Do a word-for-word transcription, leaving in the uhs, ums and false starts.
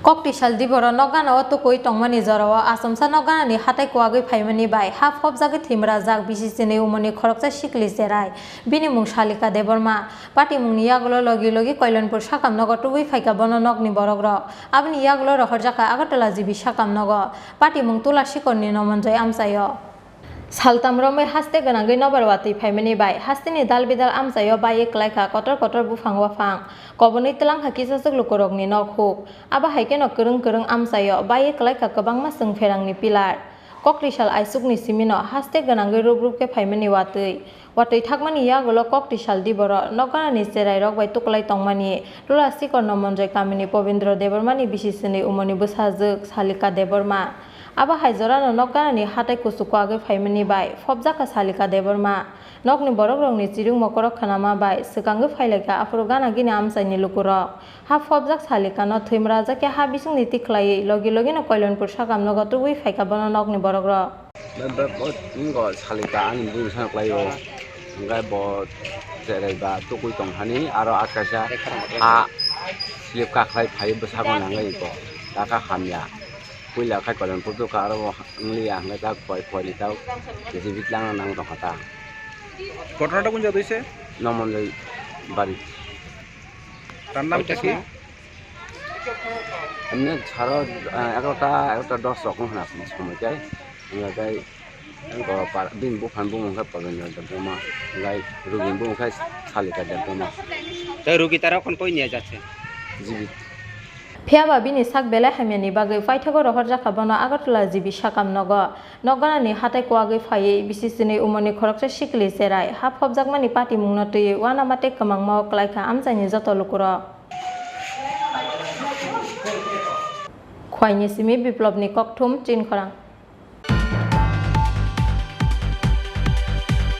Koktisal diboro nokgana o tukui tongmani jorao achomsa nokganani hatai kuagwi phaimani bai ha phobjagwi thwimrajak bisi chinwi umorni khoroksa sikli cherai, bini mung Salika Debbarma. Patimungni yagulo logi logi Koilanpur sakam nogo tubui phaikha bono nokni borokrok. Aboni yagulo rohorjakha Agartala G B sakam nogo, patimung Tula Sikorni Nomonjoi amchaio. Saltam romwi haste gwnangwi nobar watwi phaimani bai hasteni dal bidal amchaio baiwi kwlaikha kotor kotor buphang waphang, kobonwi twlangkha kisachwk lukurokni nok huk. Abo hai kheno kwrwng kwrwng amchaio baiwi kwlaikha kwbangma chwngpherangni pillar. Koktisal aisukni simino haste gwnangwi rup rup khe phaimani watwi. Watwi thakmani yagulo Koktisal diboro nokganani cherairok bai tukulai tongmani Tula Sikor Nomonjoi kamini Pobindro Debbarmani bisi chinwi umorni bwsajwk Salika Debbarma. Abo hai jorano nokganani hatai kuchuk kuagwi phaimani bai phobjakha Salika Debbarma. Nokni borokrokni chirwng mokorok khnama bai swkangwi phailaikha aphuru gana gini amchaini lukurok. Ha phobjak Salikano thwimrajak khe ha bisingni tikhlaiwi logi logino Koilanpur sakam nogo tubui phaikha bono nokni borokrok. Bo, bo, bo, Salika ani bwrwi sana kwlaio. Hwnkhe bo cherai ba tukui tongthani, aro akaisa ha slip kakhlai phai bwsakno nangwi ko. Taka hamya. Puila khai Koilanpur tukha aro bo wngliya, hwnkhe ta koi, koini ta J C B twlangna nang tongkha ta. ঘটনাটা কোন জায়গাত হয়েছে? নমনজয় বাড়ি। তার নাম কি? এমনি সাড়ে, আহ, এগারোটা, এগারোটা দশ রকম হয়ে আসলে সময় চাই। আমরা তাই, আহ, পার-, দিন বুফান বুমুখে পাবেন, বুমা, গাই, রুগী বুমুখে খালি কাজে বুমা। তো রুগী তারা এখন কই নিয়ে যাচ্ছে? জীবিত। Phiya ba bini sak belai hamyani bagwi paithago rohorjakha bono Agartala G B sakam nogo. Nokganani hatai kuagwi phaiwi bisi chinwi umorni khoroksa sikli cherai ha phobjakmani patimungno twiwi uanama tei kwmangmao kwlaikha amchaini joto lukurok. Khwaini simi Biplopni kokthum Chinkhorang.